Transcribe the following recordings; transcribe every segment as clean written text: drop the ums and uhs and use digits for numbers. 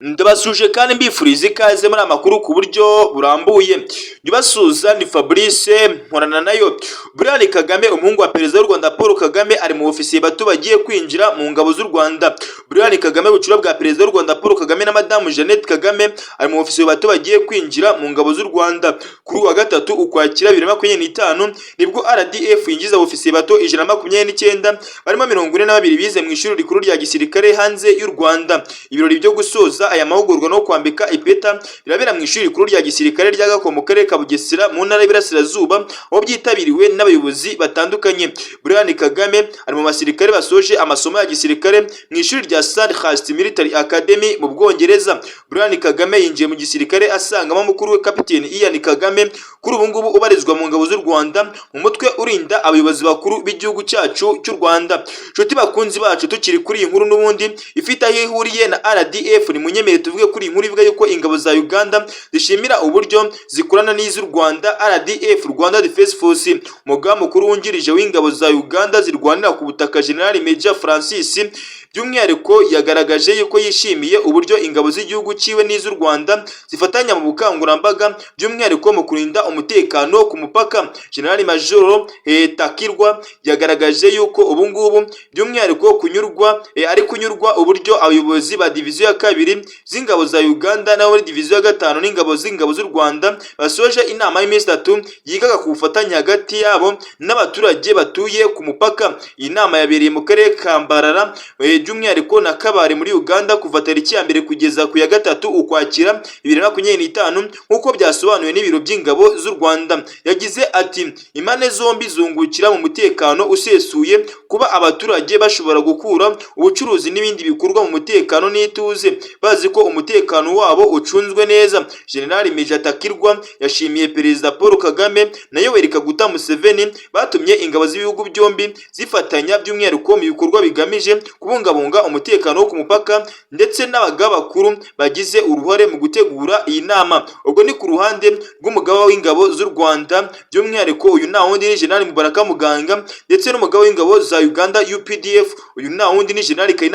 Ndabasuje kandi mbifuriza ikaze muri amakuru ku buryo burambuye. Ndibasuza ni Fabrice nkorana nayo. Brian Kagame, umuhungu wa Perezida w'u Rwanda Paul Kagame, ari mu ofisiye bato bagiye kwinjira mu ngabo z'u Rwanda. Brian Kagame, bucura bwa Perezida w'u Rwanda Paul Kagame na Madamu Jeannette Kagame, ari mu ofisiye bato bagiye kwinjira mu ngabo z'u Rwanda. Kuri uwa gatatu, Ukwakira 2025, nibwo RDF yinjiza ofisiye bato 129, barimo 42 bize mu ishuri rikuru rya gisirikare hanze y'u Rwanda. Ibirori byo gusoza aya mahugurwa no kwambika ipeta birabera mu ishuri rikuru rya gisirikare rya Gako mu karere ka Bugesera mu ntara y'Iburasirazuba, aho byitabiriwe n'abayobozi batandukanye. Brian Kagame ari mu basirikare basoje amasomo ya gisirikare mu ishuri rya Sandhurst Military Academy mu Bwongereza. Brian Kagame yinjiye mu gisirikare asangamo mukuru we Captain Ian Kagame, kuri ubu ngubu ubarizwa mu ngabo z'u Rwanda mu mutwe urinda abayobozi bakuru b'igihugu cyacu cy'u Rwanda. Nshuti bakunzi bacu, tukiri kuri iyi nkuru n'ubundi ifite aho ihuriye na RDF, ni munyemere tuvuge kuri iyi nkuru ivuga yuko ingabo za Uganda zishimira uburyo zikorana n'iz'u Rwanda, RDF, Rwanda Defense Force. Umugaba mukuru wungirije w'ingabo za Uganda zirwanira ku butaka, General Major Francis, by'umwihariko yagaragaje yuko yishimiye uburyo ingabo z'igihugu cyiwe n'iz'u Rwanda zifatanya mu bukangurambaga, by'umwihariko mu kurinda umutekano ku mupaka. General Major Takirwa yagaragaje yuko ubu ngubu by'umwihariko kunyurwa ari kunyurwa uburyo abayobozi ba diviziyo ya kabiri z'ingabo za Uganda n'abo muri diviziyo ya gatanu n'ingabo z'ingabo z'u Rwanda basoje inama y'iminsi 3 yigaga ku bufatanye hagati yabo n'abaturage batuye ku mupaka. Iyi nama yabereye mu karere ka Mbarara, by'umwihariko na Kabare muri Uganda, kuva tariki ya 1 kugeza ku ya 3 Ukwakira 2025, nk'uko byasobanuwe n'ibiro by'ingabo z'u Rwanda. Yagize ati: "Impande zombi zungukira mu mutekano usesuye, kuba abaturage bashobora gukura ubucuruzi n'ibindi bikorwa mu mutekano n'ituze, bazi ko umutekano wabo ucunzwe neza." General Major Takirwa yashimiye Perezida Paul Kagame na Yoweri Kaguta Museveni batumye ingabo z'ibihugu byombi zifatanya, by'umwihariko mu bikorwa bigamije kubungabunga umutekano wo ku mupaka, ndetse n'abagaba bakuru bagize uruhare mu gutegura iyi nama. Ubwo ni ku ruhande rw'umugaba w'ingabo z'u Rwanda, by'umwihariko uyu nta wundi ni General Mubaraka Muganga, ndetse n'umugaba w'ingabo za Uganda UPDF, uyu nta wundi ni General Kainerugaba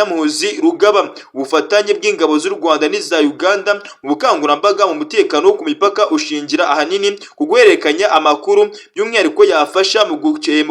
Rugaba. Ubufatanye bw'ingabo z'u Rwanda n'iza Uganda mu bukangurambaga mu mutekano wo ku mipaka ushingira ahanini ku guhererekanya amakuru, by'umwihariko yafasha mu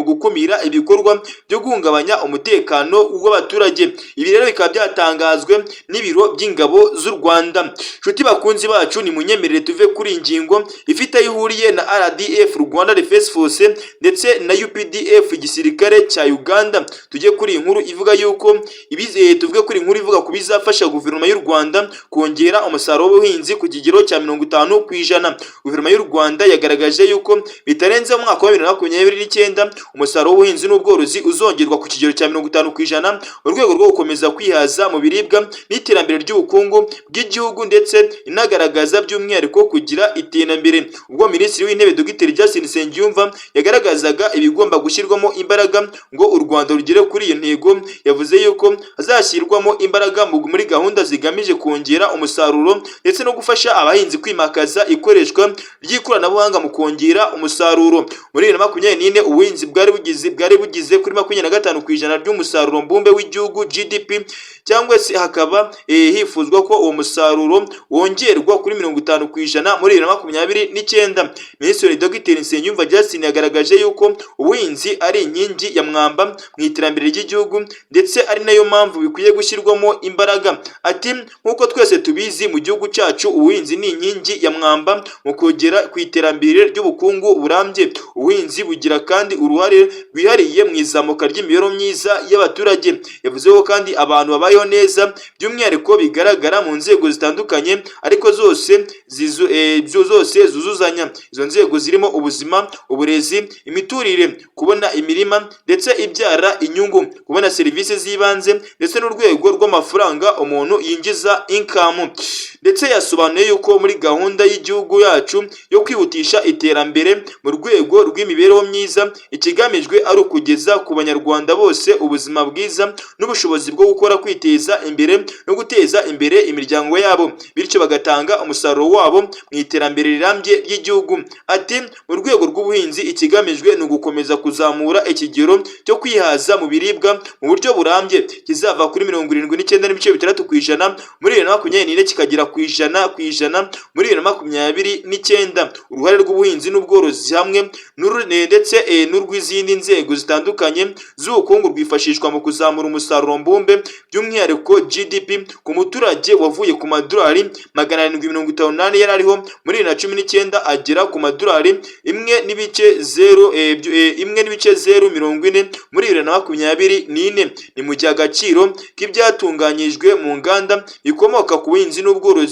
gukumira ibikorwa byo guhungabanya umutekano w'abaturage. Ibi rero bikaba byatangazwe n'ibiro by'ingabo z'u Rwanda. Nshuti bakunzi bacu, ni munyemerere tuve kuri iyi ngingo ifite aho ihuriye na RDF, Rwanda Defense Force, ndetse na UPDF, igisirikare cya Uganda, tujye kuri iyi nkuru ivuga yuko ibizeye, tuvuge kuri iyi nkuru ivuga ku bizafasha guverinoma y'u Rwanda kongera umusaruro w'ubuhinzi ku kigero cya 50%. Guverinoma y'u Rwanda yagaragaje yuko bitarenze mu mwaka wa 2029 umusaruro w'ubuhinzi n'ubworozi uzongerwa ku kigero cya 50%, mu rwego rwo gukomeza kwihaza mu biribwa n'iterambere ry'ubukungu bw'igihugu, ndetse inagaragaza by'umwihariko kugira iterambere. Ubwo Minisitiri w'Intebe Dr Justin Nsengiyumva yagaragazaga ibigomba gushyirwamo imbaraga ngo u Rwanda rugere kuri iyo ntego, yavuze yuko hazashyirwamo imbaraga muri gahunda zigamije kongera umusaruro ndetse no gufasha abahinzi kwimakaza ikoreshwa ry'ikoranabuhanga mu kongera umusaruro. Muri 2024 ubuhinzi bwari bugize kuri 25% ry'umusaruro mbumbe w'igihugu, GDP, cyangwa se hakaba hifuzwa ko uwo musaruro wongerwa kuri 50% muri 2029. Minisitiri Dr Nsengiyumva Justin yagaragaje yuko ubuhinzi ari inkingi ya mwamba mu iterambere ry'igihugu, ndetse ari nayo mpamvu bikwiye gushyirwamo imbaraga. Ati: "Nk'uko twese tubizi, mu gihugu cyacu ubuhinzi ni inkingi ya mwamba mu kugera ku iterambere ry'ubukungu burambye. Ubuhinzi bugira kandi uruhare rwihariye mu izamuka ry'imibereho myiza y'abaturage." Yavuze ko kandi abantu babayeho neza by'umwihariko bigaragara mu nzego zitandukanye, ariko zose zose zuzuzanya. Izo nzego zirimo ubuzima, uburezi, imiturire, kubona imirima ndetse ibyara inyungu, kubona serivisi z'ibanze, ndetse n'urwego rw'amafaranga umuntu yinjiza, income. Ndetse kandi yagaragaje yuko Ndetse yasobanuye yuko muri gahunda y'igihugu yacu yo kwihutisha iterambere mu rwego rw'imibereho myiza, ikigamijwe ari ukugeza ku Banyarwanda bose ubuzima bwiza n'ubushobozi bwo gukora, kwiteza imbere no guteza imbere imiryango yabo, bityo bagatanga umusaruro wabo mu iterambere rirambye ry'igihugu. Ati: "Mu rwego rw'ubuhinzi, ikigamijwe ni ugukomeza kuzamura ikigero cyo kwihaza mu biribwa mu buryo burambye, kizava kuri 79.6% muri 2024 kikagera ku 100% muri 2029. Uruhare rw'ubuhinzi n'ubworozi hamwe ndetse n'urw'izindi nzego zitandukanye z'ubukungu rwifashishwa mu kuzamura umusaruro mbumbe, by'umwihariko GDP ku muturage wavuye ku madolari 754 yari ariho muri 2019 agera ku madolari 1.0 1.040 muri 2024. Ni mu gihe agaciro k'ibyatunganyijwe mu nganda bikomoka ku buhinzi n'ubworozi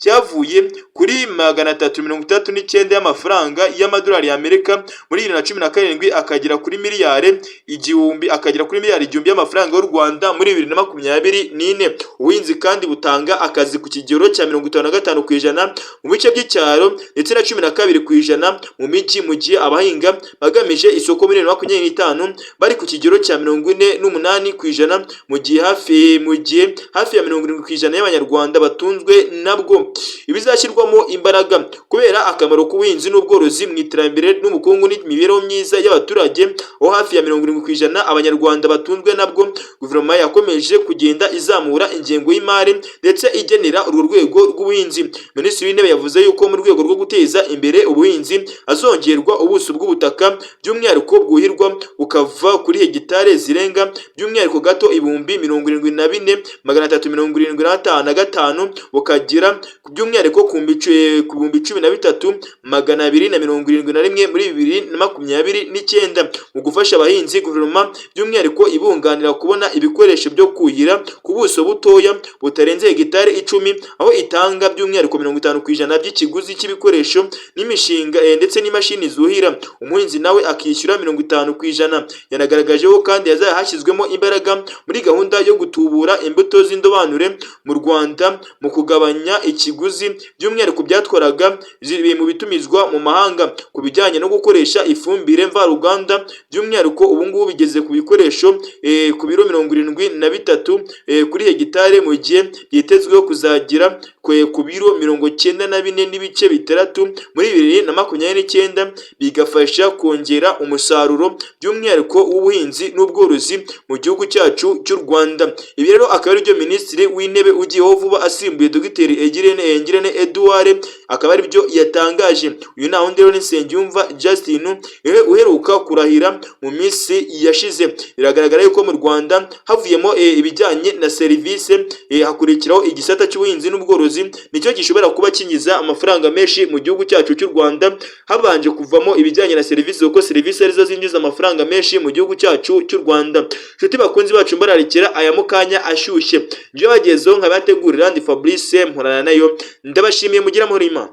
cyavuye kuri 369 y'amafaranga y'amadolari y'Amerika muri 2017 akagera kuri miliyari 1000 y'amafaranga y'u Rwanda muri 2024. Ubuhinzi kandi butanga akazi ku kigero cya 55% mu bice by'icyaro ndetse na 12% mu mijyi, mu gihe abahinga bagamije isoko muri 2025 bari ku kigero cya 48%, mu gihe hafi ya 70% y'Abanyarwanda batunzwe nabwo. Ibizashyirwamo imbaraga: kubera akamaro k'ubuhinzi n'ubworozi mu iterambere n'ubukungu n'imibereho myiza y'abaturage, aho hafi ya 70% Abanyarwanda batunzwe nabwo, guverinoma yakomeje kugenda izamura ingengo y'imari ndetse igenera urwo rwego rw'ubuhinzi. Minisitiri w'Intebe yavuze yuko mu rwego rwo guteza imbere ubuhinzi hazongerwa ubuso bw'ubutaka, by'umwihariko bwuhirwa, bukava kuri hegitari zirenga by'umwihariko gato 74,375 bukagera by'umwihariko ku 13,271 muri 2029. Mu gufasha abahinzi, guverinoma by'umwihariko ibunganira kubona ibikoresho byo kuhira ku buso butoya butarenze hegitari 10, aho itanga by'umwihariko 50% by'ikiguzi cy'ibikoresho n'imishinga ndetse n'imashini zuhira, umuhinzi nawe akishyura 50%. Yanagaragajeho kandi hazaba hashyizwemo imbaraga muri gahunda yo gutubura imbuto z'indobanure mu Rwanda mu kugabanya ikiguzi by'umwihariko byatwaraga mu bitumizwa mu mahanga. Ku bijyanye no gukoresha ifumbire mvaruganda, by'umwihariko ubu ngubu bigeze ku bikoresho ku biro 73 kuri hegitari, mu gihe byitezweho kuzagira ku biro 94.6 muri 2029, bigafasha kongera umusaruro by'umwihariko w'ubuhinzi n'ubworozi mu gihugu cyacu cy'u Rwanda. Ibi rero akaba aribyo Minisitiri w'Intebe ugiyeho vuba asimbuye Dogiteri Ngirente Edouard akaba aribyo yatangaje. Uyu nta wundi rero ni Nsengiyumva Justin uheruka kurahira mu minsi yashize. Biragaragara yuko mu Rwanda havuyemo ibijyanye na serivisi, hakurikiraho igisata cy'ubuhinzi n'ubworozi, nicyo gishobora kuba kinjiza amafaranga menshi mu gihugu cyacu cy'u Rwanda, habanje kuvamo ibijyanye na serivisi, kuko serivisi arizo zinjiza amafaranga menshi mu gihugu cyacu cy'u Rwanda. Inshuti bakunzi bacu, mbararikira aya mukanya ashyushye njye bagezeho nkabategurira, ndi Fabrice Mporana nayo. Ndabashimiye, mugira amahoro y'Imana.